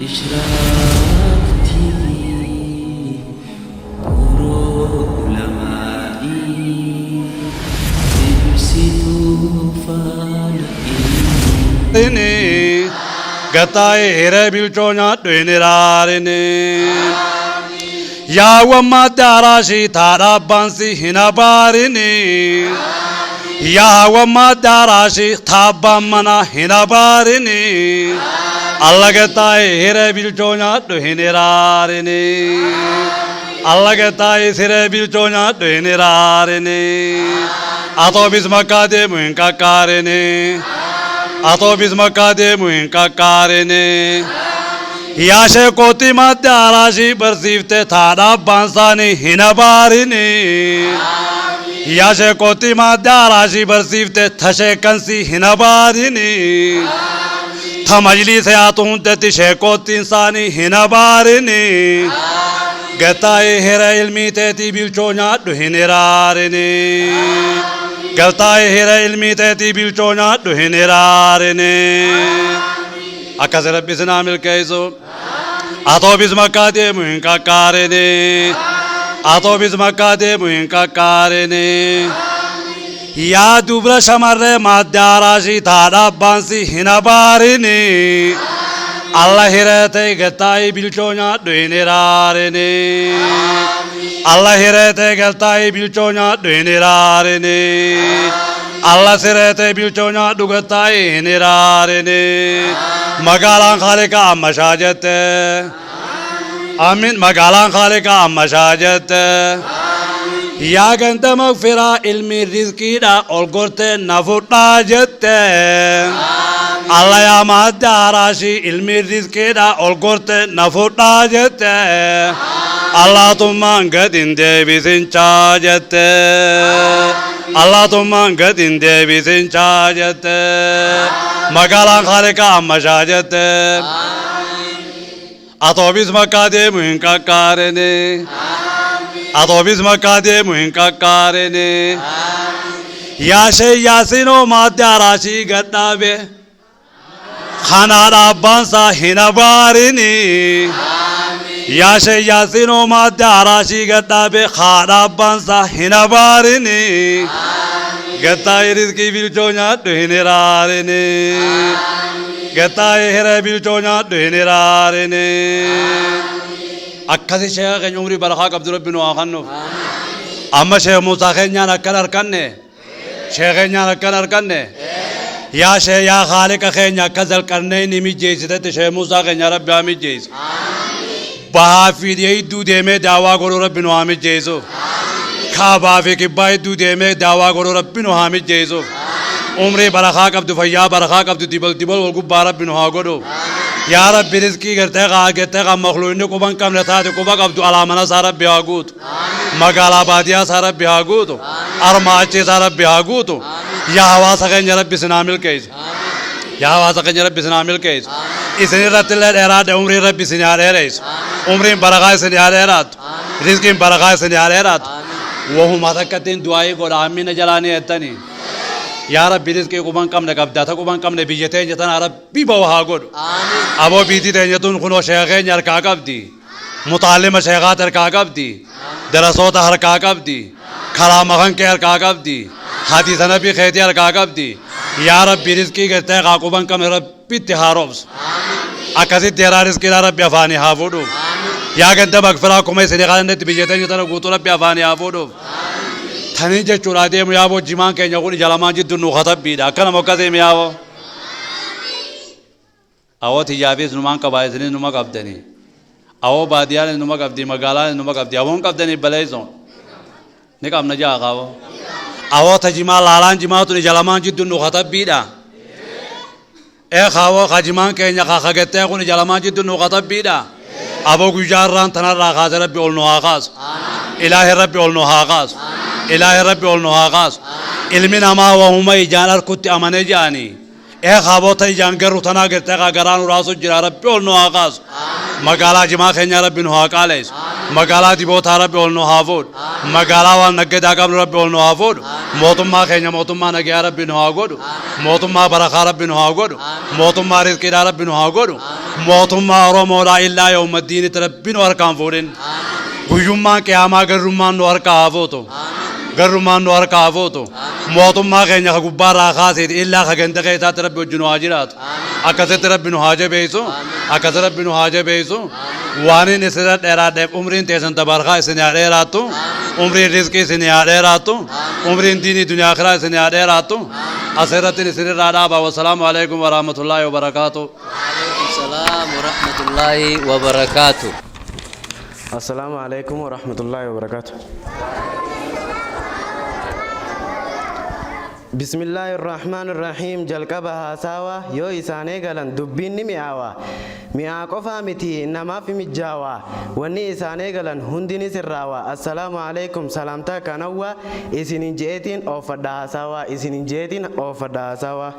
Ishraaq TV Buuroo Ulamaa'ii Ibsituu faana ilmii. Gataa'ee hiree bilchoo nyaadhu hin iraarini. Yaa wamma daaraashii taadha abbaansi hin abaarini. Yaa wamma daaraashii taabbaan mana hin abaarini. Alla gataa'ee hiree bilchoo nyaadhu hin iraarini. Alla gataa'ee siree bilchoo nyaadhu hin iraarini. Atoobis makkaa deemu hin qaqqaarini. Atoobis makkaa deemu hin qaqqaarini. Yaa sheekootii madda araashii barsiifte taadha abbaan isaanii hin abaarini. Yaa sheekootii madda araashii barsiifte ta sheekkansii hin abaarini. Ta majliisa yaatu hundatti sheekootiin isaanii hin abaarini. Galtaa'ee hira ilmii teetii bilchoo nyaadhu hin iraarini. Galtaa'ee hira ilmii teetii bilchoo nyaadhu hin iraarini. Akkas Rabbi sinaa milkeessu. Atoobis makkaa deemu hin qaqqaarini. Atoobis makkaa deemu hin qaqqaarini. Yaa dubra shamarree madda araashii taadha abbaansi hin abaarini. Alla hiree ta'e galtaa'ii bilchoo nyaadhu hin iraarini. Alla hiree ta'e galtaa'ii bilchoo nyaadhu hin iraarini. Alla siree ta'e bilchoo nyaadhu galtaa'ii hin iraarini. Magaalaan Khaaliqa amma shaa jette. Amiin magaalaan Khaaliqa amma shaa jette. Yaa ganda magfiraa ilmi rizqiidha ol gortee na fudhaa jette. Alla yaa madda araashii ilmi rizqiidha ol gortee na fudhaa jette. Allaatummaan gad hin deebisin chaa jette. Allaatummaan gad hin deebisin chaa jette. Magaalaan Khaaliqa amma shaa jette. Atoobis makkaa deemu hin qaqqaarini. Atoobis makkaa deemu hin qaqqaarini. Yaa shee yaasinoo madda araashii gadhaabe. Kanaadha abbaansaa hin abaarini. Yaa shee yaasinoo madda araashii gadhaabe. Haadha abbaansaa hin abaarini. Gattaa'ee rizqii bilchoo nyaadhu hin iraarini. Gattaa'ee hiree bilchoo nyaadhu hin iraarini. Akkasi sheeka keenya umrii barakaa qabdu Rabbi nu haa kennuuf. Amma sheek Muusaa keenyaan akkan harkanne. Sheek keenyaan akkan harkanne. Yaa shee yaa Khaaliqa keenya akka zalqarneen mijjeessitetti sheek Muusaa keenya Rabbi haa mijjeessu. Bahaa fi dhiha hedduu deemee daawaa godhuu Rabbi nu haa mijjeessuuf. Kaabaa fi kibbaa hedduu deemee daawaa godhuu Rabbi nu haa mijjeessuuf. Umrii barakaa qabdu fayyaa barakaa qabdu dibal dibal wal gubbaa Rabbi nu haa godhu. Yaa Rabbi rizqii gartee kaa gartee kan makluuqni quba hin qabne taate quba qabdu alaa mana isaa Rabbi haa guutu. Magaalaa baadiyyaa isaa Rabbi haa guutu. Armaa achii isaa Rabbi haa guutu. Yaa hawaasa keenya Rabbi isin haa milkeessu. Yaa hawaasa keenya Rabbi isin haa milkeessu. Isin irratti illee dheeraadha umriin Rabbi isin haa dheeressu. Umriin barakaa isin haa dheeraatu. Rizqiin barakaa isin haa dheeraatu. Wahuma takkattiin du'aayii godha amina jalaanii jettanii. Yaa Rabbi rizqii quban qabne qabda ta quban qabne biyya teenya tana Rabbi bawa haa godhu. Aboo biitii teenya tun kunoo sheeka keenya harkaa qabdi. Mutaalima sheekaat harkaa qabdi. Darasoota harkaa qabdi. Kalaama kan kee harkaa qabdi. Hadiisa nabii keetii harkaa qabdi. Yaa Rabbi rizqii gartee haa quban qabne Rabbitti haa roobsu. Akkasitti yaraa rizqiidhaa Rabbi afaanii haa fuudhuuf. Yaa ganda magfiraa akkuma isinii kadhannetti biyya teenya tana guutuu Rabbi afaanii haa fuudhuuf. Tanii jechuudha deemu yaaboo jimaan keenya kun ija lamaan jidduu nu katabbiidha. Akkanuma akkasii miyaaboo. Awoo tiyyaafis numaan qabaa isinis numa qabdanii. Awoo baadiyyaanis numa qabdi magaalaanis numa qabdi. Awoon qabdanii baleessoo. Ni qabna jaa kaawoo. Awoo ta jimaa laalaan jimaa tun ija lamaan jidduu nu katabbiidha. Ee kaawoo ka jimaan keenya ka kagattee kun ija lamaan jidduu nu katabbiidha. Aboo guyyaa irraan tanarraa kaase Rabbi ol nu haa kaasu. Ilaahi Rabbi ol nu haa kaasu. Ilaahi Rabbi ol nu haa kaasu. Ilmi namaa wahuma ijaan arkutti amane jedhanii. Ee kaabota ijaan garuu tanaa gartee kaa garaa nu raasu jira Rabbi ol nu haa kaasu. Magaalaa jimaa keenya Rabbi nu haa qaaleessu. Magaalaa dibootaa Rabbi ol nu haa fuudhu. Magaalaa waan naggadaa qabnu Rabbi ol nu haa fuudhu. Mootummaa keenya mootummaa nagayaa Rabbi nu haa godhu. Mootummaa barakaa Rabbi nu haa godhu. Mootummaa rizqiidhaa Rabbi nu haa godhu. Mootummaa Oromoodhaa illaa yawma diinitti Rabbi nu harkaan fuudhin. Guyyummaan qiyaamaa garrummaan nu harkaa haa fuutu. Garrummaan nu harkaa haa fuutu. Mootummaa keenya ka gubbaarraa kaaseeti illaa ka ganda keessaatti Rabbi wajji nu haa jiraatu. Akkasitti Rabbi nu haa jabeessu. Akkasi Rabbi nu haa jabeessu. Waan inni isirra dheeraadheef umriin teessan tabarkaa isin haa dheeraattu. Umriin rizqii isin haa dheeraattu. Umriin diinii duniyaa akiraa isin haa dheeraattu. Asirratti isinirraa dhaaba. Wassalaamu alaikum warahmatullaahi wabarakaatu. Alaikum salaam wa rahmatullahi wa barakaatu. Assalaamu alaikum wa rahmatullahi wa barakatuh. Bismillaahi Rahmaan Rahiim. Jalqaba haasaawa yoo isaan eegalan dubbiin ni mi'aawa. Mi'aa qofaa miti, namaaf mijjaawa. Wanni isaan eegalan hundi ni sirraawa. Assalaamu alaikum, salaamtaa kanawwa isinin je'eetiin oofadha haasaawa, isinin je'eetiin oofadha haasawa.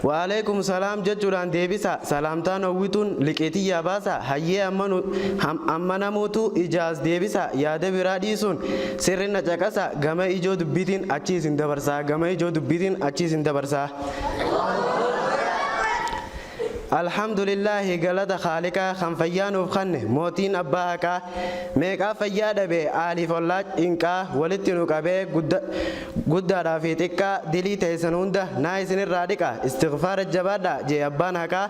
Waalaikum salaam jechuudhaan deebisa. Salaamtaan hawwituun liqeetiyyaa baasa. Hayyee, amma namuutu ijaas deebisa. Yaada biraa dhiisuun sirrina caqasa. Gama ijoo dubbiitiin achi isin dabarsa, gama ijoo dubbiitiin achi isin dabarsa. Alhamdulillaahi, galata Khaaliqaa kan fayyaa nuuf kanne, mootiin abbaa haqaa. Meeqaa fayyaa dhabe, aaliif ollaa cinqaa walitti nu qabee, guddaadhaa fi xiqqaa. Dilii teessan hunda naa isinirraa dhiqa, istighfaara jabaadha jee abbaan haqaa.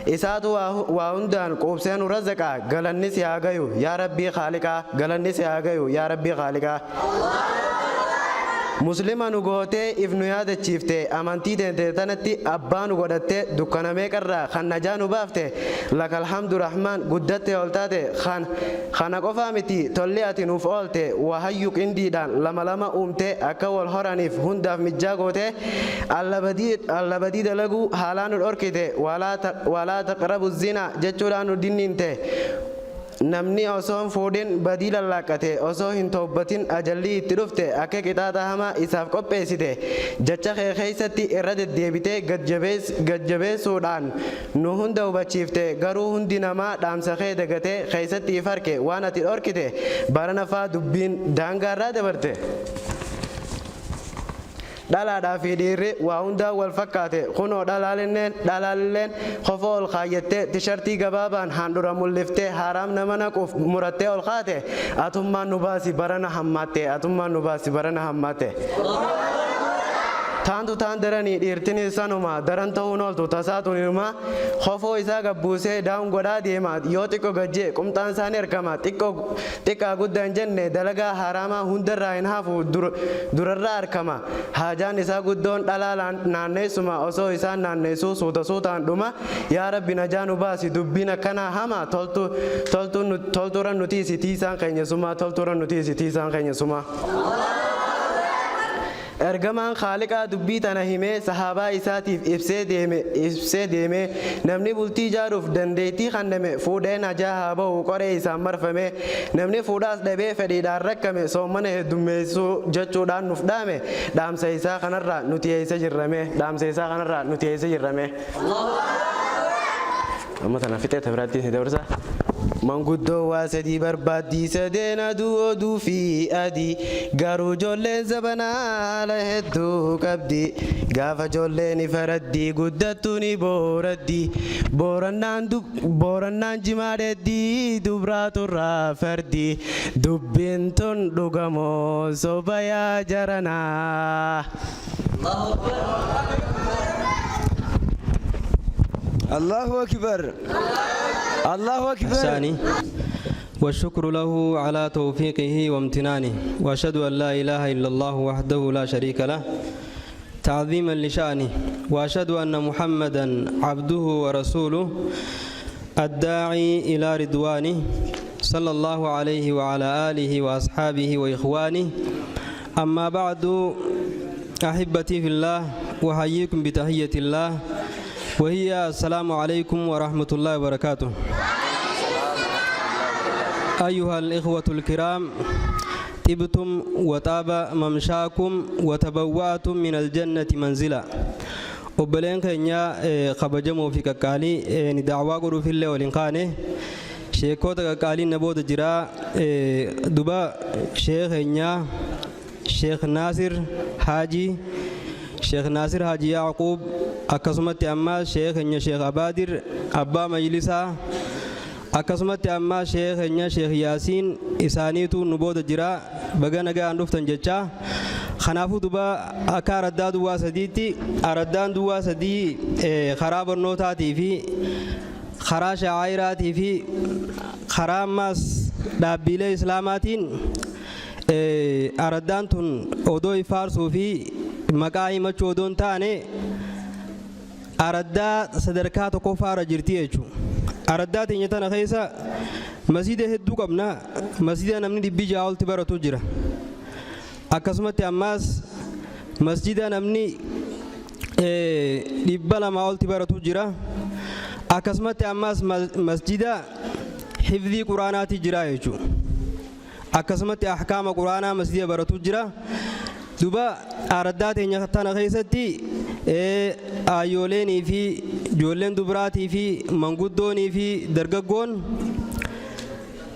Isaatu waa hundaan quubsee nu razaqaa. Galanni si haa gayu, yaa Rabbii Khaaliqaa. Galanni si haa gayu, yaa Rabbii Khaaliqaa. Muslima nu gootee if nu yaadachiifte, amantii teente tanatti abbaa nu godhatte, dukkana meeqarraa kan najaa nu baafte. Lakal hamdu Rahmaan, guddatte ol taate. Kan kana qofaa miti tolli ati nuuf oolte. Wahayyu qindiidhaan lama lama uumte, akka wal horaniif hundaaf mijjaa goote. Allabadii dalaguu haalaa nu dhorkite, walaa taqrabu zinaa jechuudhaan nu dinniinte. Namni osoo hin fuudhin badii lallaaqqate, osoo hin toobbatin ajallii itti dhufte, akka qixaaxa hamaa isaaf qopheessite jecha kee keessatti irra deddeebitee gad jabeessuudhaan nu hunda hubachiifte. Garuu hundi namaa dhaamsa kee dagatee keessatti if arke waan ati dhorkite. Barana faa dubbiin daangaarraa dabarte. Dhalaadhaa fi dhiirri waa hundaan wal fakkaate. Kunoo dhalaalilleen kofoo ol kaayyattee, tishartii gabaabaan handhura mul'iftee, haaraam nama naquuf murattee ol kaate. Atummaan nu baasi, barana hammaatte. Atummaan nu baasi, barana hammaatte. Taantu taan daranii, dhiirtinis sanuma daran ta'uun ooltu tasaatuun inuma. Kofoo isaa gabbuusee daawun godhaa deema. Yoo xiqqo gajjee qumxaan isaa ni argama. Xiqqoo xiqqaa guddaa hin jenne, dalagaa haraamaa hundarraa hin hafu, durarraa argama. Haajaan isaa guddoon dhalaa naanneessuma. Osoo isaan naanneessuu suuta suutaan dhuma. Yaa Rabbi, najaa nu baasi, dubbiin akkanaa hama. Toltuurra nuti tiisaan keenya suma, toltuurra nuti tiisaan keenya suma. Ergamaan Khaaliqaa dubbii tana himee sahaabaa isaatiif ibsee deeme. Namni bultii ijaaruuf dandeettii kenname fuudhee najaa haa ba'u qoree isaan marfame. Namni fuudhaas dhabee fedhiidhaan rakkame soomana heddummeessuu jechuudhaan nuuf dhaame. Dhaamsa isaa kanarraa nuti eessa jirrame? Dhaamsa isaa kanarraa nuti eessa jirrame? Amma tana fixee ta biraatti ni dabarsa. Manguddoo waa sadii barbaaddii: sadeen aduu, oduu fi adii. Garuu ijoolleen zabanaa haala hedduu qabdi. Gaafa ijoolleen ifa raddii guddattu ni booraddi. Boorannaan jimaa dheeddii, dubraaturraa fardi. Dubbiin tun dhugamoo soba, yaa jaranaa? الله أكبر، الله أكبر. إحسانه، والشكر له على توفيقه وامتنانه، وأشهد أن لا إله إلا الله وحده لا شريك له تعظيما لشأنه، وأشهد أن محمدا عبده ورسوله الداعي إلى رضوانه، صلى الله عليه وعلى آله وأصحابه وإخوانه. أما بعد، أحبتي في الله، أحييكم بتحية الله، وهي السلام عليكم ورحمة الله وبركاته. أيها الإخوة الكرام، طبتم وطاب ممشاكم وتبوأتم من الجنة منزلا. Obboleen keenya kabajamoo fi qaqqaalii, ni dacwaa godhuufillee waliin kaane. Sheekota qaqqaaliin na booda jira. Duba sheekh keenyaa Sheekh Naasir Haajii, Sheekh Naasir Haji Yaaquub, akkasumatti ammaas sheekh keenya Sheekh Abaadir abbaa majlisaa, akkasumatti ammaas sheekh keenya Sheekh Yaasiin isaaniitu nu booda jira. Baga nagaan dhuftan jechaa. Kanaafuu duba akka araddaa duwwaa sadiitti, araddaan duwwaa sadii karaa barnootaatii fi karaa sha'aayiraatii fi karaa ammaas dhaabbiilee islaamaatiin araddaan tun odoo ifaarsuu fi maqaa himachuu odoo hin taane araddaa sadarkaa tokkoffaarra jirti jechuudha. Araddaa teenya tana keessa masjiida hedduu qabna. Masjiida namni 600 olti baratu jira. Akkasumatti ammaas masjiida namni 200 olti baratu jira. Akkasumatti ammaas masjiida hifdii quraanaati jira jechuudha. Akkasumatti ahkaama quraanaa masjiida baratu jira. Duba araddaa teenya tana keessatti aayyooleenii fi ijoolleen dubraatii fi manguddoonii fi dargaggoon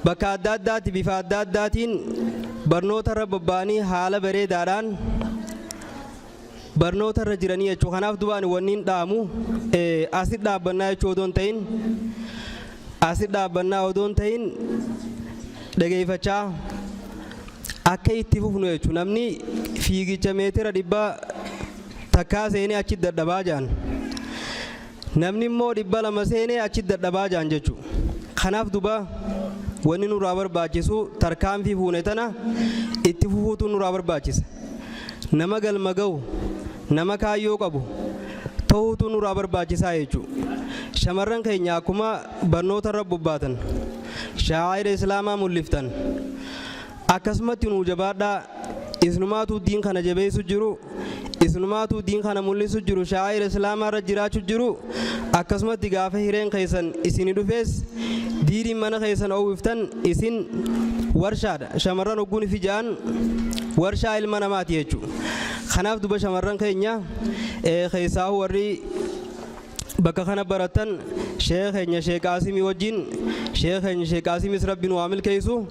bakka adda addaatti bifa adda addaatiin barnoota irra bobba'anii haala bareedaadhaan barnoota irra jiranii jechuudha. Kanaaf dubaan wanni hin dhaamu asit dhaabbannaa jechuu odoo hin ta'in, asit dhaabbannaa odoo hin ta'in, dhageeffachaa akka itti fufnu jechuudha. Namni fiigicha meetira 100 seenee achi dadhabaa jaan. Namni immoo 200 seenee achi dadhabaa jaan jechuudha. Kanaaf duba wanni nurraa barbaachisu tarkaanfii fuune tana itti fufuutu nurraa barbaachisa. Nama galma ga'u, nama kaayyoo qabu ta'uutu nurraa barbaachisaa jechuudha. Shamarran keenya akkuma barnoota irra bobbaatan, shaa'aayira islaamaa mul'iftan, akkasumatti nuu jabaadhaa. Isinumaatu diin kana jabeessu jiru, isinumaatu diin kana mul'isu jiru, shaa'aayira islaamaa irra jiraachuu jiru. Akkasumatti gaafa hireen keessan isini dhufees diiniin mana keessan oowwiftan isin warshaadha. Shamarran hogguun ifi ja'an warshaa ilma namaati jechuudha. Kanaaf duba shamarran keenya keessaahu warri bakka kana baratan sheekh keenya Sheekh Qaasimii wajjin, sheekh keenya Sheekh Qaasimis Rabbi nu haa milkeessu,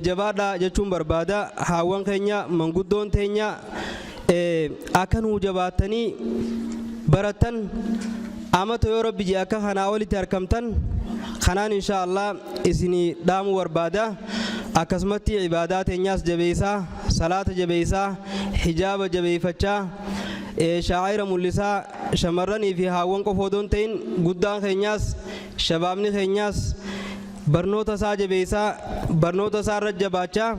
jabaadhaa jechuun barbaada. Haawwan keenya, manguddoon teenya akka nuu jabaattanii barattan, amata yoo Rabbi jee akka kanaa olitti harkamtan kanaan insha Allah isinii dhaamuu barbaada. Akkasumatti ibaadaa teenyaas jabeessaa, salaata jabeessaa, hijaaba jabeeffachaa, shaa'ira mul'isaa. Shamarranii fi haawwan qofa odoo hin ta'in guddaan keenyaas shabaabni keenyaas barnoota isaa jabeessaa, barnoota isaa irra jabaachaa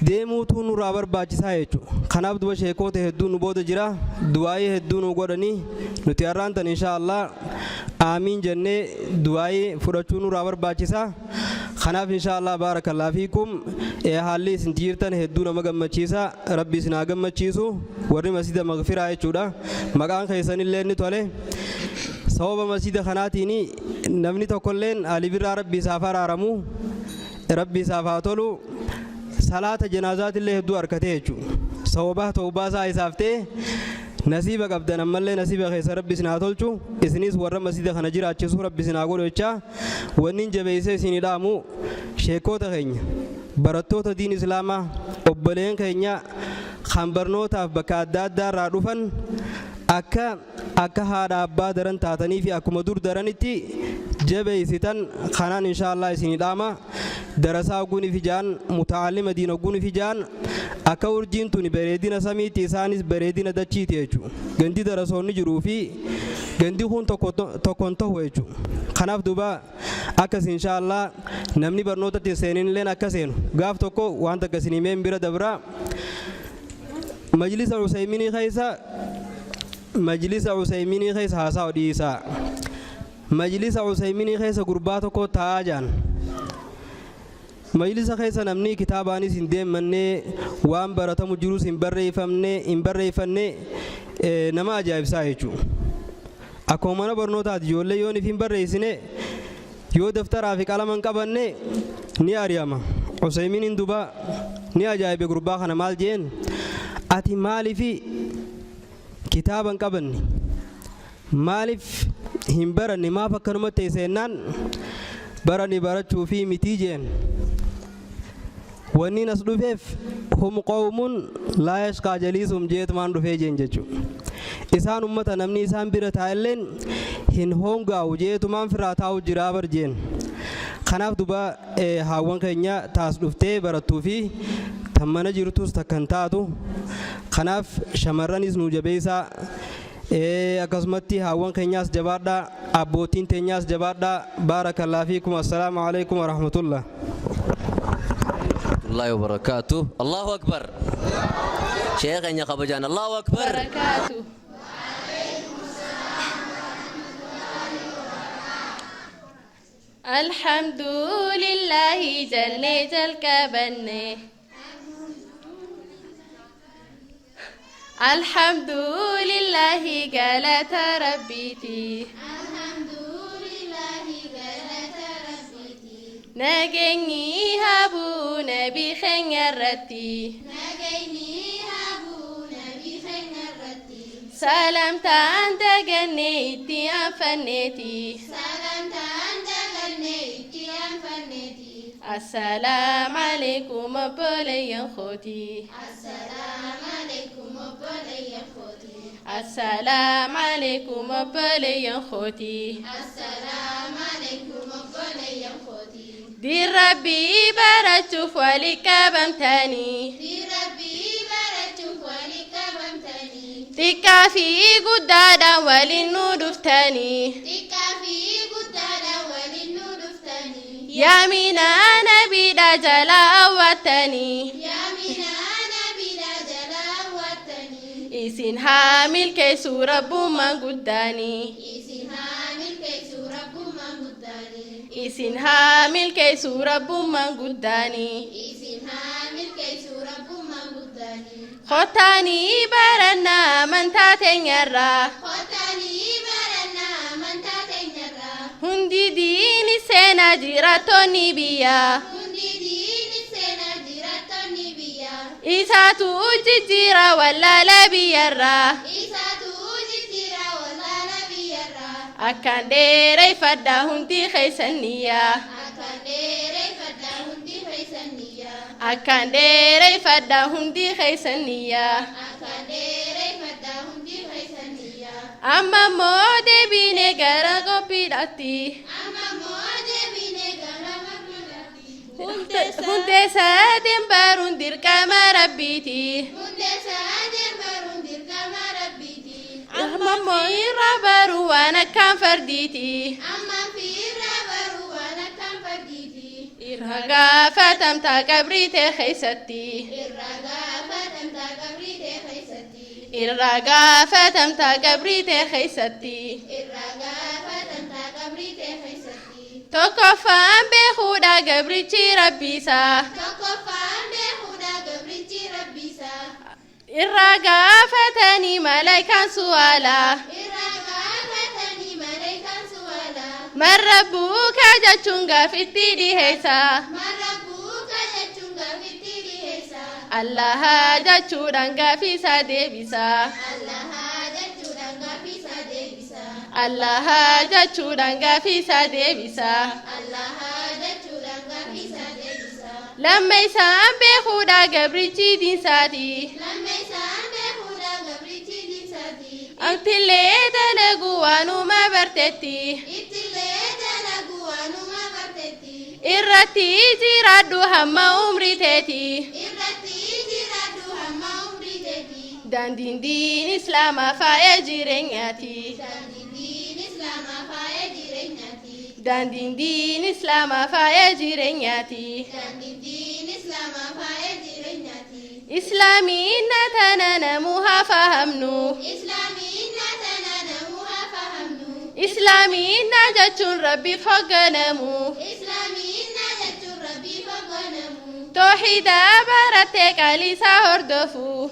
deemuutu nurraa barbaachisaa jechuudha. Kanaaf duba sheekoota hedduu nu booda jira, du'aayii hedduu nu godhanii, nuti har'aan tan insha Allah aamiin jennee du'aayii fudhachuu nurraa barbaachisa. Kanaaf insha Allah baarakallaa fiikum, haalli isin jirtan hedduu nama gammachiisa. Rabbi isin haa gammachiisu, warri masjida Magfiraa jechuudha. Maqaan keessanillee ni tole. Sababa masjida kanaatiin namni tokkolleen Ali Birraa Rabbi isaaf araaramu, Rabbi isaaf haa tolu, salaata janaazaatillee hedduu harkatee jechuudha. Sababa tawbaa isaa isaaf ta'e nasiiba qabdan, ammallee nasiiba keessa Rabbi isin haa tolchu, isinis warra masjida kana jiraachisu Rabbi isin haa godhu jechaa, wanni jabeessee isin dhaamu sheekota keenya, barattoota diin islaamaa, obboleen keenya kan barnootaaf bakka adda addaa irraa dhufan, akka haadha abbaa daran taatanii fi akkuma dur daranitti jabeessitan kanaan insha Allah isinii dhaama. Darasaa ogguun ifi ja'an, muta'allima diin ogguun ifi ja'an, akka urjiin tuni bareedina samiitti isaanis bareedina dachiiti jechuudha. Gandi darasoonni jiruu fi gandi kun tokko tokkon ta'u jechuudha. Kanaaf duuba akkas insha Allah namni barnootatti hin seenin illeen akka seenu. Gaaf tokko waan takka isinii meen bira dabra. Majlisa Usayminii keessa haasaa dhiisaa. Majlisa Usayminii keessa gurbaa tokko taa'aa jaan. Majlisa keessa namni kitaabaanis hin deemmanne, waan baratamu jirus hin barreeffamne, hin barreeffanne, nama ajaa'ibsaa jechuudha. Akkuma mana barnootaati ijoollee yoon if hin barreessine, yoo daftaraa fi qalama hin qabanne ni ari'ama. Usaymiin duba ni ajaa'ibe gurbaa kana. Maal jeen? Ati maaliif kitaaba hin qabanne? Maaliif hin baranne? Maaf akkanumatti teessennaan? Barani barachuu fi mitii jeen. Wanni as dhufeef hum qawmun laa yashqaa jaliisum jeetumaan dhufee jeen jechuudha. Isaan ummata namni isaan bira taa'elleen hin hongaa'u jeetumaan firaa taa'u jiraa bar jeen. Kanaaf duba haawwan keenya taas dhuftee barattuu fi tan mana jirtus takkan taatu. Kanaaf shamarranis nu jabeessaa, akkasumatti haawwan keenyaas jabaadhaa, abbootiin teenyaas jabaadhaa. Baarakallaa fiikum. Assalaamu alaikum warahmatullah. الله وبركاته. الله أكبر. شيخ يا خبجان. الله أكبر. وبركاته. الحمد لله جل jalqabanne. الحمد لله galata Rabbiiti. Nageenyi haa bu'u nabii keenya irratti. Salamtaan daganne itti aanfanneeti. السلام عليكم obboleeyyan kooti. السلام عليكم obboleeyyan kooti. Diin Rabbii barachuuf walii qabamtanii. Xiqqaa fi guddaadhaan waliin nu dhuftanii. Yaamina nabiidha jala hawwattanii. Isin haa milkeessu Rabbummaan guddaanii. Isin haa milkeessu Rabbummaan guddaanii. Kottaanii barannaa amantaa teenyarraa. Hundi diini seenaa jiraatonni biyyaa. Isaatu jijjiira wallaala biyyarraa. Akkaan dheereffadhaa hundi keessaniyyaa. Akkaan dheereffadhaa hundi keessaniyyaa. Amma immoo deebinee gara qophiidhaatti. Hundee sadeen baruun dirqama Rabbiiti. Amma immoo irra baruu waan akkaan fardiiti. Irra gaafatamtaa qabrii tee keessatti. Irra gaafatamtaa qabrii tee keessatti. Tokkoffaan beekuudha gabrichi Rabbiisaa. Irra gaafatanii malaayikaan su'aalaa. Man rabbuka jechuun gaafitti dhiheessa. Allaha jechuudhaan gaafiisa deebisa. Allaha jechuudhaan gaafiisa deebisa. Lamma isaan beekuudha gabrichi diinsaati. Aktillee dalagu waanuma bartetti. Irratti jiraadhu hamma umrii teeti. Daandiin diin Islaamaa faaya jireenyaati. Daandiin diin Islaamaa faaya jireenyaati. Islaamiin tana namuu haa fahamnu. Islaamiin jechuun Rabbiif hoogganamu. Toohida barattee qaalisaa hordofu.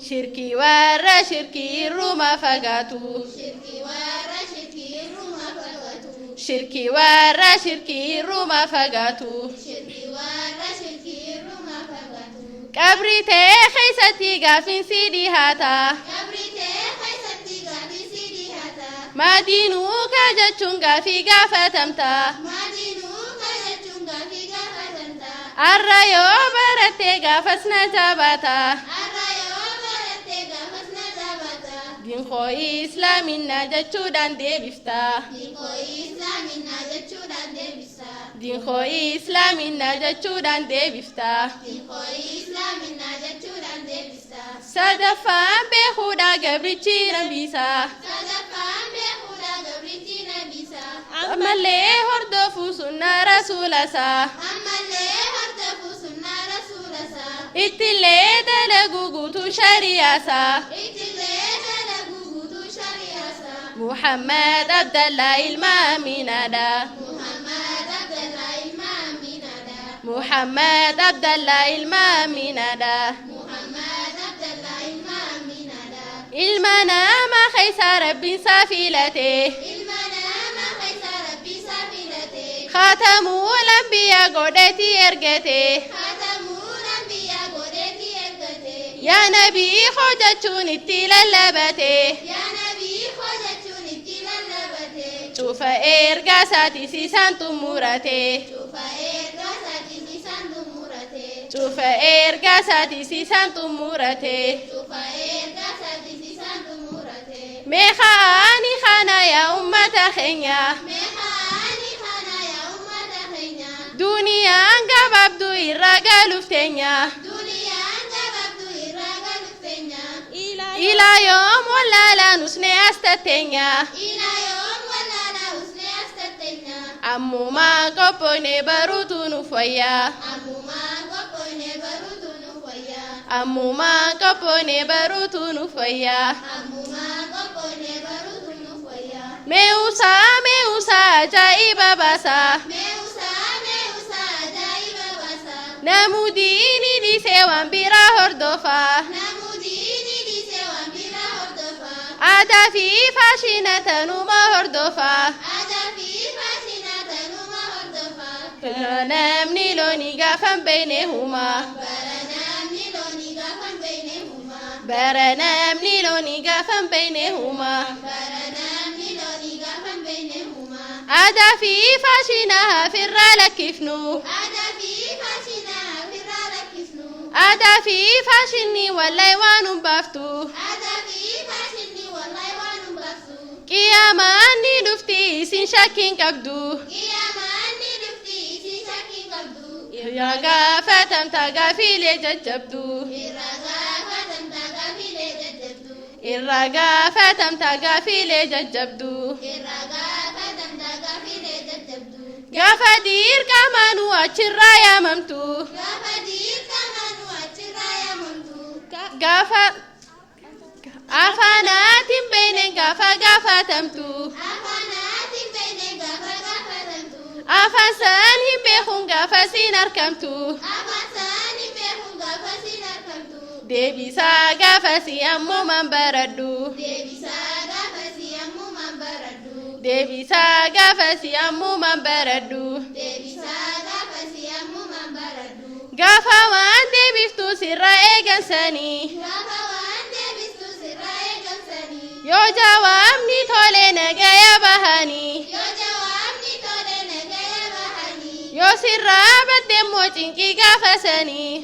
Shirkii warra shirkii irruma fagaatu. Shirkii warra shirkii irruma fagaatu. Qabrii tee keessatti gaafiin si dhihaata. Maadiinuuka jechuun gaafii gaafatamta. Arra yoo baratte gaafas na jabaata. Dinkoo islaaminaa jechuudhaan deebifta. Dinkoo islaaminaa jechuudhaan deebifta. Sadaffaan beekuudha gabrichi nabiisa. Ammallee hordofuu sunnaa rasuulasaa. Ittillee dalaguu guutuu shari'aasaa. Muhammad Abdallah ilma Aminaadha. Muhammad Abdallah ilma Aminaadha. Ilma nama keessa rabbiin isaa filate. Khaatamul anbiyaa godheeti ergate. Yaa nabii hojjechuun itti lallabate. Cufa ergaa isaatis isaan xumurate. Cufa ergaa isaatis isaan xumurate. Meeqaani kana yaa ummata keenya. Duniyaan gabaabduu irraa galuuf teenya. Ilaa yoom wallaalaa nusnee as tatteenya. Ammumaan qophoonee baruutu nuuf wayyaa. Ammumaan qophoonee baruutu nuuf wayyaa. Meeuusaa meeuusaa ajaa'iba baasaa. Namuu diinii dhiisee waan biraa hordofaa. Aadaa fi faashina tanuma hordofaa. Bara namni loonii gaafa hin beekne humaa. Bara namni loonii gaafa hin beekne humaa. Aadaa fi faashina hafirraa lakkifnu. Aadaa fi faashinni wallahi waan hin baaftu. Qiyaamaan ni dhufti isin shakkiin qabdu. Irraa gaafatamta gaafiilee jajjabdu. Irraa gaafatamta gaafiilee jajjabdu. Gaafa dirqamaanuu achirraa yaamamtu. Gaafa afaanaatiin beekne gaafa gaafatamtu. Afaan saan hin beekuun gaafa siin argamtu. Deebisaa gaafasii ammumaan baradhu. Deebisaa gaafasii ammumaan baradhu. Gaafa waan deebiftu sirra eegansanii. Yoo jawaabni tole nagaya bahanii. Yoo sirraa badde immoo cinqii gaafasanii.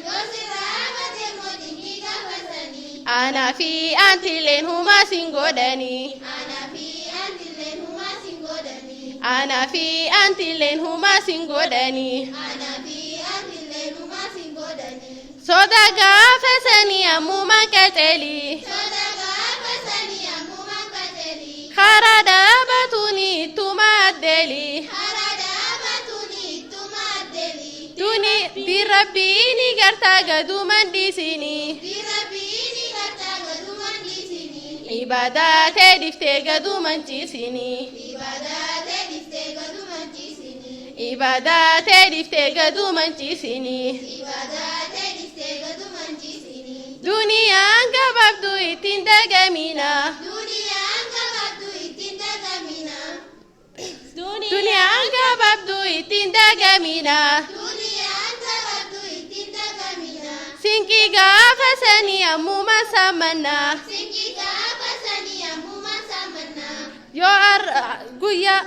Anaa fi antilleen humaa siin godhanii. Anaa fi antilleen humaa siin godhanii. Soda gaafasanii ammumaan qaceelii. Karaa dhaabatuuni ittuma addeelii. Tuni dirrabbiini gartaa gaduman dhiisinii. Ibaadaa tee dhiftee gaduman ciisinii. Ibaadaa tee dhiftee gaduman ciisinii. Duniyaan gabaabduu ittiin dagamina. Duniyaan gabaabduu ittiin dagamina. Sinqii gaafa sanii ammuma saamannaa. Yoo guyyaa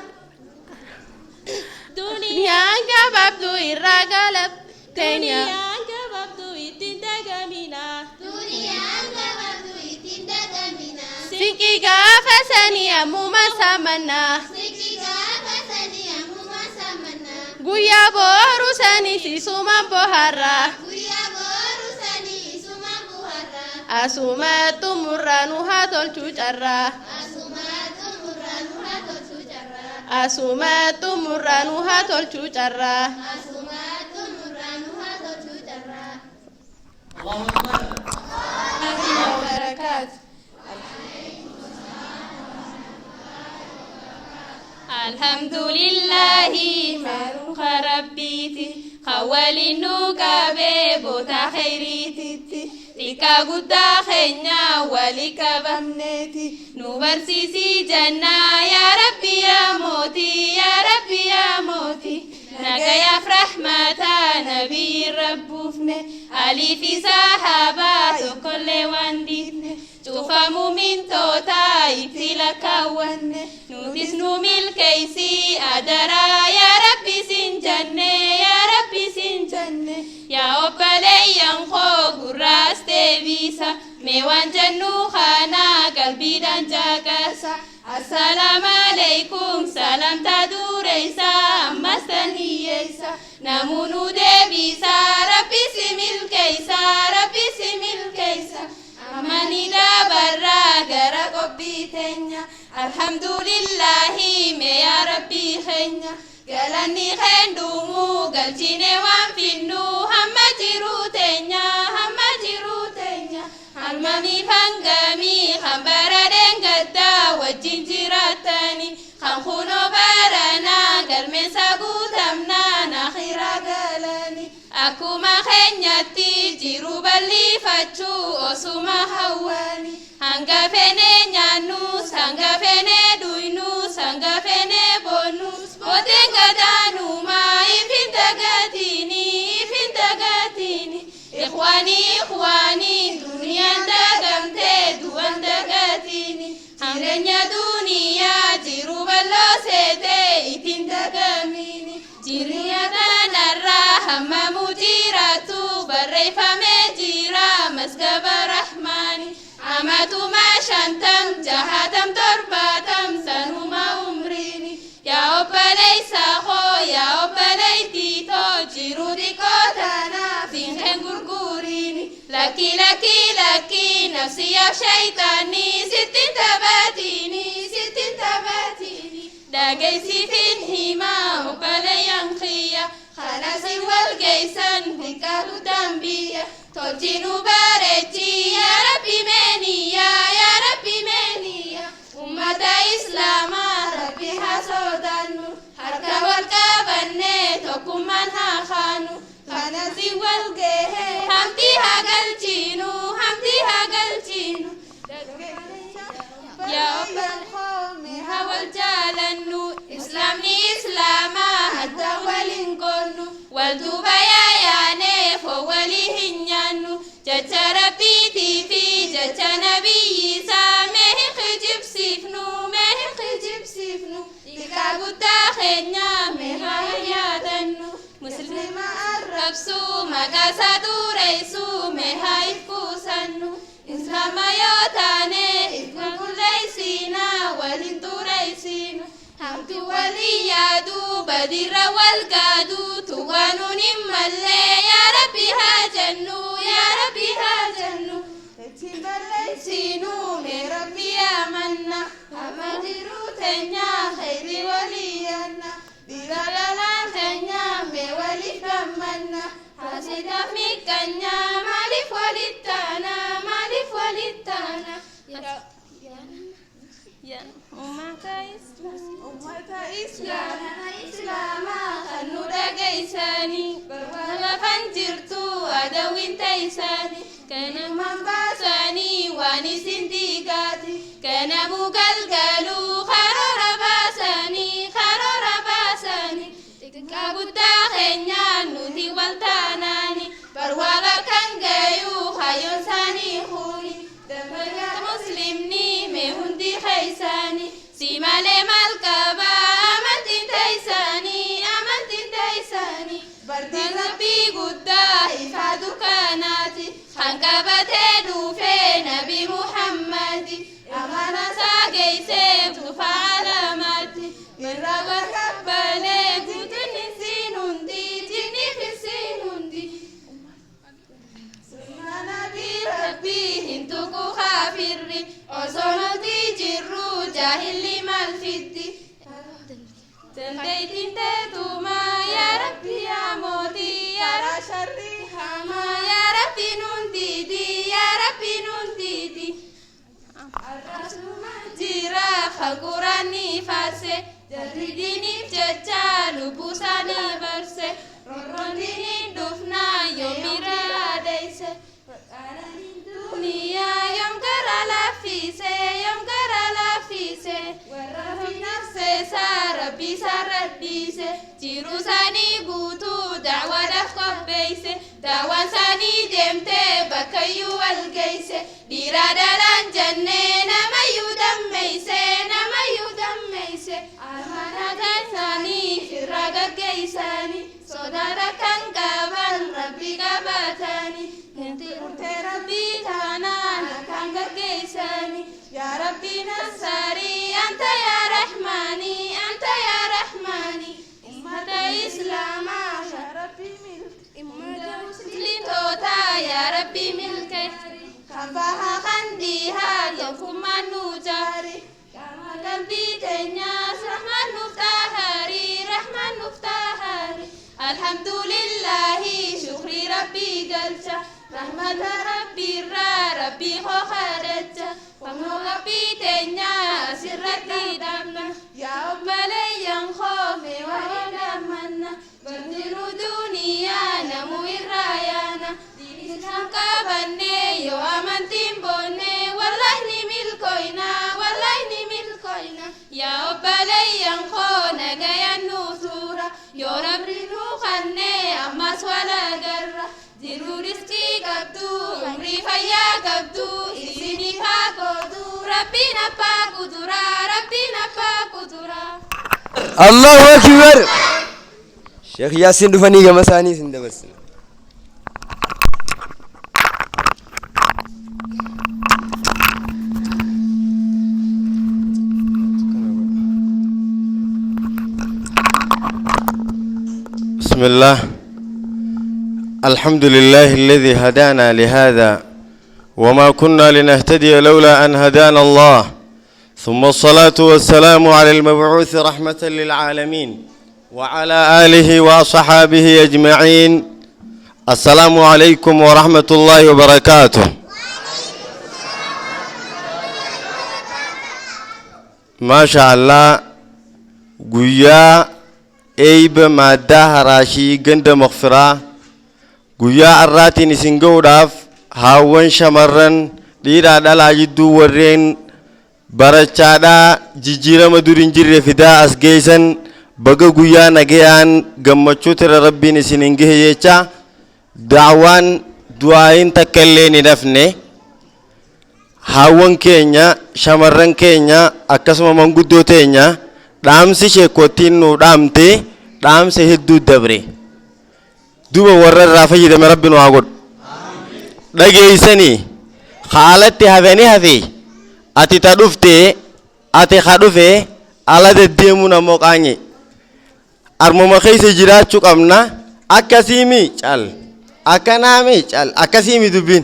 duniyaan gabaabduu irraa galabteenya. Duniyaan gabaabduu ittiin dagamina. Duniyaan gabaabduu ittiin dagamina. Sinqii gaafa sanii ammuma saamannaa. Sinqii gaafa sanii ammuma saamannaa. Guyyaa boru sanii siisumaan bohaarraa. Guyyaa boru sanii isumaan bohaarraa. Asuma xumurraa nu haa tolchuu carraa. Asuma xumurraa nu haa tolchuu carraa. Asuma xumurraa nu haa tolchuu carraa. Asuma xumurraa nu haa tolchuu carraa. Barakaatu. Alhamdulillahi maruuka rabbiiti hawwaliin nu qabee boota khayriititti xiqqaa guddaa keenya walii qabamneeti nu barsiisii jannaa yaa rabbi yaa mootii yaa rabbi yaa mootii nagayaaf rahmataa nabiyyi rabbuufne alii fi sahaabaa tokkollee waan dhiifne cufa muumintootaa itti lakkaawwanne nutis nu milkeeysi adaraa yaa rabbi sin janne yaa rabbi sin janne yaa obboleeyyan koo gurraas deebisa mee waan jennu kana qalbiidhaan jaaqasa assalaamu alaikum salamtaa dureeysa ammas tan hiyyeeysa namuu nu deebisa rabbi si milkeeysa rabbi si milkeeysa amani dabarraa gara qophii teenya alhamdulillahi mee yaa rabbii keenya galanni keenduumuu galchine waan finnu hamma jiruu teenya hamma jiruu teenya halmamii hangamii kan bara deengaddaa wajjin jiraatani kan kunoo baranaa galmeessa guutamnaan akhiraa galani akkuma keenyatti jiru bal'ifachuu osuma hawwani hanga fene nyaannus hanga fene dhuynus hanga fene boonnus booteen gadaanumaa ifin dagatiini ifin dagatiini ikhwaanii ikhwaanii duniyaan dagamtee du'an dagatiini jireenya duniyaa jiru bal'oo seetee ittiin dagamiini jireenya kanarraa hammamu jiraatu barreeffamee jira masgaba rahmaani amatuma 50 60 70 sanuma umriini yaa obboleessa koo yaa obboleettii too jiru xiqqoo tanaaf hin gurguriini lakki lakki lakki nafsiyaaf shayitaanii sittiin taphatiini sittiin taphatiini dhageessifin himaa obboleeyyan kiyya kanasi wal geessan xiqqaa guddaan biyya tolchinu bareechi yaa rabbi meeniya yaa rabbi meeniya ummata islaamaa rabbi haa sodaannu harka wal qabannee tokkummaan haa kaanu kanasi wal gehe hamti haa galchinu hamti haa galchinu yaa obboleeyyan haa wal jaalannu islaamni islaamaa hadda waliin qoonnu wal duuba yaayaanee foo walii hin nyaannu jecha rabbiitii fi jecha nabiyyiisaa mee hin kijibsiifnu mee hin kijibsiifnu xiqqaa guddaa keenya mee haa yaadannu muslima arrabsuu maqaa isaa dureessuu mee haa ifkuusannu islaama yoo taane if qulqulleessinaa waliin xureessinu hamtu walii yaadu badirra wal gaadu tuwaanuun hin mallee yaa rabbi haa jennu yaa rabbi haa jennu ittiin balleessinu mee rabbi amanna hamma jiruu teenya khayri walii yaanna dhiira keenya mee waliif gammanna hasidaaf miqqanya maaliif walittaana maaliif walittaana ummata islaamaa kan nu dhageessanii lafan jirtu adawwiin teessanii kanaman baasanii waan isin diigaati kanamuu galgaluu karoora baasanii karoora baasanii xiqqaa guddaa keenya nuti wal taanaani barwaaba kan gayuu hayyoon isaanii kuni dabala muslimni mee hundi keessaani si malee. Jaahilli maal fiddi? Dandeettiin teetumaa yaa Rabbi yaa mootii yaa Karaa sharrii hamaa yaa Rabbi nuun diidi yaa Rabbi nuun diidi. Arrasuma jira kan quraanni faarse jarri diiniif jecha lubbuu isaanii barse roorroon diiniin dhufnaa yoomira deesse. Duniyaa yoom gara laaffise yoom gara laaffise warra fi nafseesaa rabbi isaan dhiise jiruu isaanii guutuu daawwaadhaaf qopheesse daawwaan isaanii deemtee bakkayyuu wal geesse dhiiraa dhalaan jennee namayyuu dammeeyse namayyuu dammeeyse amanata isaanii irraa gaggeessanii sodaata kan qaban rabbi qabatanii murtee rabbii taanaan akkaan gaggeessanii yaa rabbi nasaarii anta yaa rahmaanii anta yaa rahmaanii ummata islaamaa yaa Rabbi milki ummata muslimtootaa yaa rabbi milkeessi kan bahaa kan dhihaa tokkummaan nu jaari qaama qalbii teenyaas rahmaan nuuf xaaharii rahmaan nuuf xaaharii alhamdulillahi shukrii rabbii galcha rahmata rabbiirraa rabbii koo kadhacha qomnoo rabbii teenyaa asirratti dhabna yaa obboleeyyan koome waa dhammanna barniruu duniyaa namuu irraa yaana diin qabannee yoo amantiin boonne wallahi ni milkoyna wallahi ni milkoyna yaa obboleeyyan koo nagayaan nuu tuura yoo rabbi nuu kannee ammas wal agarra jiruu riskii qabdu umrii fayyaa qabdu isiniif haa gootu rabbiin abbaa kuduraa rabbiin abbaa kuduraa. Allahu Akbar. Sheekh Yaasiin dhufanii gama isaanii isin dabarsina. بسم الله، الحمد لله الذي هدانا لهذا وما كنا لنهتدي لولا أن هدانا الله، ثم الصلاة والسلام على المبعوث رحمة للعالمين وعلى آله وصحابه أجمعين. السلام عليكم ورحمة الله وبركاته. ما شاء الله، guyyaa eeyba maaddaa haraashii ganda Maqfiraa guyyaa arraatiin isin ga'uudhaaf haawwan shamarran dhiiraa dhalaa jidduu warreen barachaadhaa jijjiirama dur hin jirre fidaa as geessan, baga guyyaa nagayaan gammachuu tira rabbiin isin hin gahe jecha. Daawaan du'aayin takka illee hin hafne. Haawwan keenya, shamarran keenya, akkasuma manguddoo teenya, dhaamsi sheekottiin nu dhaamte dhaamsa hedduu dabre. Duba warra irraa fayyadame rabbi nu haa godhu. Dhageeysanii haalatti hafanii hafe ati ta dhufte, ati ha dhufe ala deddeemuun ammoo qaanye armuma keessa jiraachuu qabna. Akkasiimi cal akkanaami cal akkasiimi dubbiin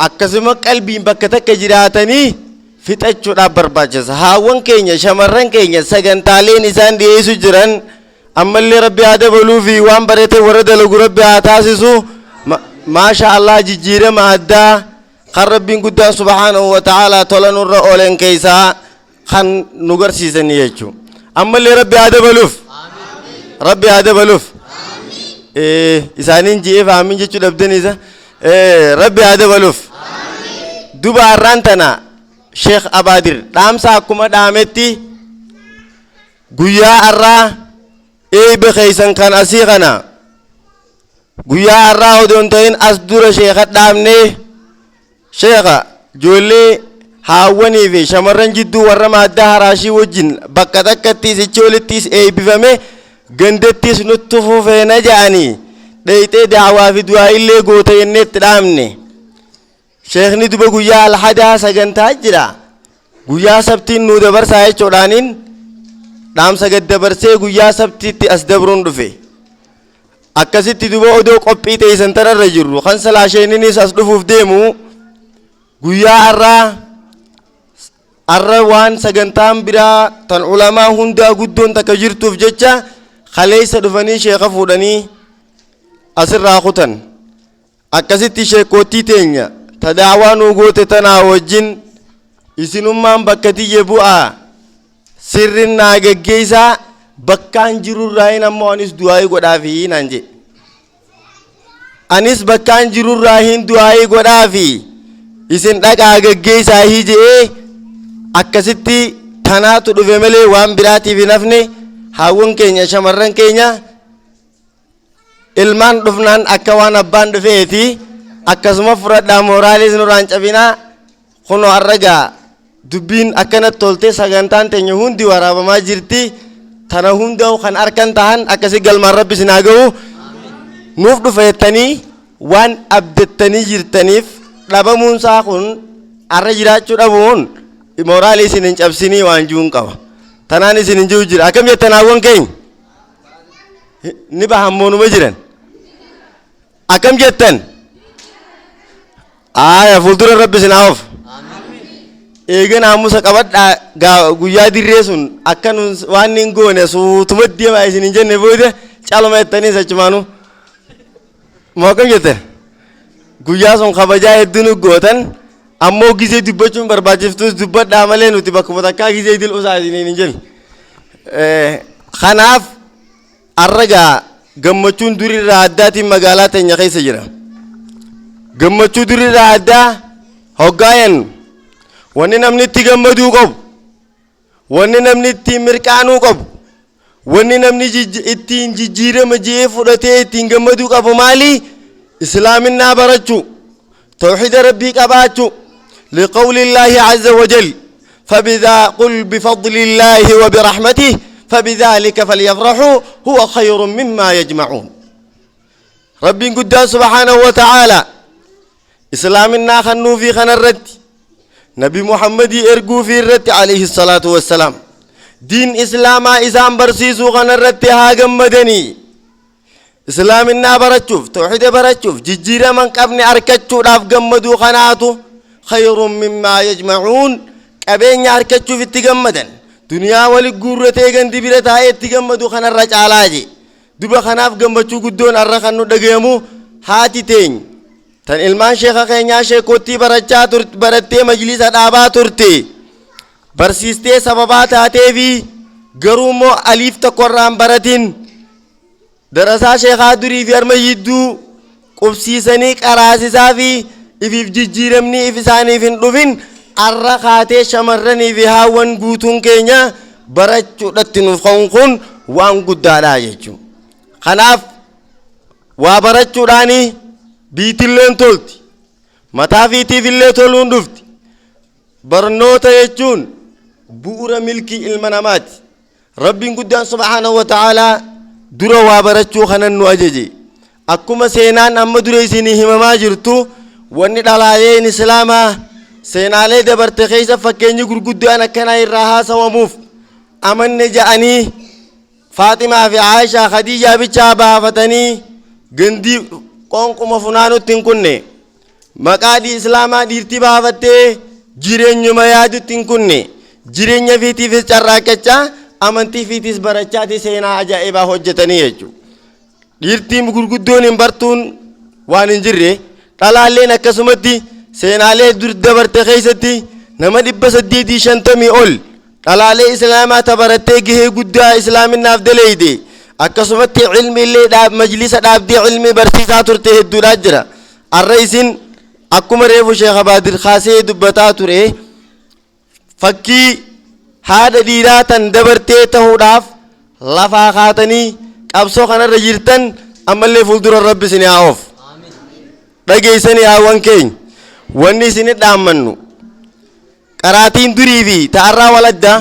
akkasuma qalbiin bakka takka jiraatanii fixachuudhaaf barbaachisa. Haawwan keenya, shamarran keenya, sagantaaleen isaan dhiyeessu jiran ammallee rabbi haa dabaluu fi waan barate warra dalagu rabbi haa taasisu. Maasha Allah, jijjiirama addaa kan rabbiin guddaan subhaanahu wa ta'aalaa tola nurra oolen keessaa kan nu garsiisanii jechuudha. Ammallee rabbi haa dabaluuf, rabbi haa dabaluuf. Isaaniin ji'eef aamin jechuu dhabdaniisa. Rabbi haa dabaluuf. Duba har'aan tana Sheekh Abaadir dhaamsa akkuma dhaametti guyyaa har'aa eeyba keessan kan asii kana guyyaa har'aa odoo hin ta'in as dura sheeka dhaamnee, sheeka ijoollee haawwanii fi shamarran jidduu warra maaddaa haraashii wajjin bakka takkattis ichi olittis eebbifame gandattis nutti fufeena jedhanii dheeyxee daawaa fi du'aa illee goota jennee itti dhaamne. Sheekni duba guyyaa alhadaa sagantaa jira, guyyaa sabtiin nuu dabarsaa jechuudhaaniin dhaamsa gad dabarsee guyyaa sabtiitti as dabruun dhufe. Akkasitti duba odoo qophii teessan tanarra jirru kan salaasheeninis as dhufuuf deemu guyyaa har'aa. Arra waan sagantaan biraa tan ulamaa hundaa guddoon takka jirtuuf jecha kaleessa dhufanii sheeka fuudhanii asirraa kutan. Akkasitti sheekootii teenya ta daawaa nuu goote tanaa wajjin isinummaan bakka tiyya bu'aa sirrin naa geggeessaa, bakkaan jirurraa ammoo anis du'aayii godhaafi naan jedhe. Anis bakkaan jirurraa hin du'aayii godhaafi, isin dhaqaa geggeessaa hii je'ee. Akkasitti tanaatu dhufe malee waan biraatiif hin hafne. Haawwan keenya, shamarran keenya, ilmaan dhufnaan akka waan abbaan dhufeeti akkasuma fudhadhaa, mooraaliis nurraan cabinaa. Kunoo har'a dubbiin akkanatti tolte, sagantaan teenya hundi waraabamaa jirti. Tana hunda kan harkan tahan akkasi galmaan Rabbi isin haa ga'u. Nuuf dhufa jettanii waan abdattanii jirtaniif dhabamuunsaa kun, har'a jiraachuu dhabuun mooraalii isin hin cabsinii waan jiruun qaba. Tanaan isin hin jiru jira. Akkam jettan, hawwan keenya? Ni bahan moonuma jiran. Akkam jettan? Aaya, fuuldura Rabbi isin haa oofu. Eega naamusa qabadhaa, guyyaa dirree sun akka nun waan hin goone suutuma deemaa isin hin jenne booda caluma jettanii achumaanuu. Moo akkam jettan? Guyyaa sun kabajaa hedduu nu gootan, ammoo gizee dubbachuun barbaachiftus dubbadhaa malee nuti bakkuma takkaa gizee dil'uusaa isiniin hin jenne. Kanaaf har'a gaa gammachuun durirraa addaatiin magaalaa teenya keessa jira. Gammachuu durirraa addaa hoggaayan, wanni namni itti gammaduu qabu, wanni namni ittiin mirqaanuu qabu, wanni namni ittiin jijjiirama je'ee fudhatee ittiin gammaduu qabu maali? Islaaminaa barachuu, tawxiida Rabbii qabaachuu. لقول الله عز وجل: فبذا قل بفضل الله وبرحمته فبذلك فليفرحوا هو خير مما يجمعون. ربي قدام سبحانه وتعالى إسلامنا خنو في خن الرد، نبي محمد إرجو في الرد عليه الصلاة والسلام، دين إسلاما إسام برسيسو خن الرد هاجم مدني. إسلامنا برتشوف، توحيد برتشوف، ججيرة من قبل أركتشو راف جمدو خناتو خير مما يجمعون. Qabeenya harkachuuf itti gammadan, duniyaa wali guurratee gandi bira taa'ee itti gammadu kanarra caalaa je duba. Kanaaf gammachuu guddoon har'a kan nu dhagayamu, haati teeny tan ilmaan sheeka keenyaa sheekottii barachaa turte, barattee majlisa dhaabaa turte, barsiistee sababaa taatee fi garuu immoo aliif tokkorraan baratin, darasaa sheekaa durii fi harma yidduu qubsiisanii qaraasisaa fi ifiif jijjiiramni if isaaniif hin dhufin, arra kaatee shamarranii fi haawwan guutuun keenya barachuudhatti nuuf ka'uun kun waan guddaadha jechuudha. Kanaaf waa barachuudhaani biitilleen tolti, mataa fiitiif illee toluun dhufti. Barnoota jechuun bu'uura milkii ilma namaati. Rabbiin guddaan subhaanahu wa ta'aalaa dura waa barachuu kanan nu ajaje. Akkuma seenaan amma dura isinii himamaa jirtu, wanni dhalaaleen islaamaa seenaalee dabarte keessa fakkeenyi gurguddaan akkanaa irraa haasawamuuf amanne ja'anii Faaximaa fi Aayishaa, Khadiijaa bichaa baafatanii gandii qoonquma funaanutti hin kunne. Maqaa islaamaa dhiirti baafattee jireenyuma yaadutti hin kunne. Jireenya fiitiifis carraaqqachaa, amantii fiitiis barachaati seenaa ajaa'ibaa hojjetanii jechuudha. Dhiirtiin gurguddoon hin bartuun waan hin jirre, dhalaalleen akkasumatti seenaalee dur dabarte keessatti nama 850 ol dhalaalee islaamaa tabarattee gahee guddaa islaaminaaf daleeyde, akkasumatti ilmi illee majlisa dhaabdee ilmi barsiisaa turte hedduudhaa jira. Arra isin akkuma reefu Sheekh Abaadir kaasee dubbataa ture, fakkii haadha dhiiraa tan dabartee ta'uudhaaf lafaa kaatanii qabsoo kanarra jirtan, ammallee fuuldura Rabbi isin haa oofu. Dhageessanii, haawwan keenya, wanni isin dhaammannu qaraatiin durii fi ta'arraa waladdaa.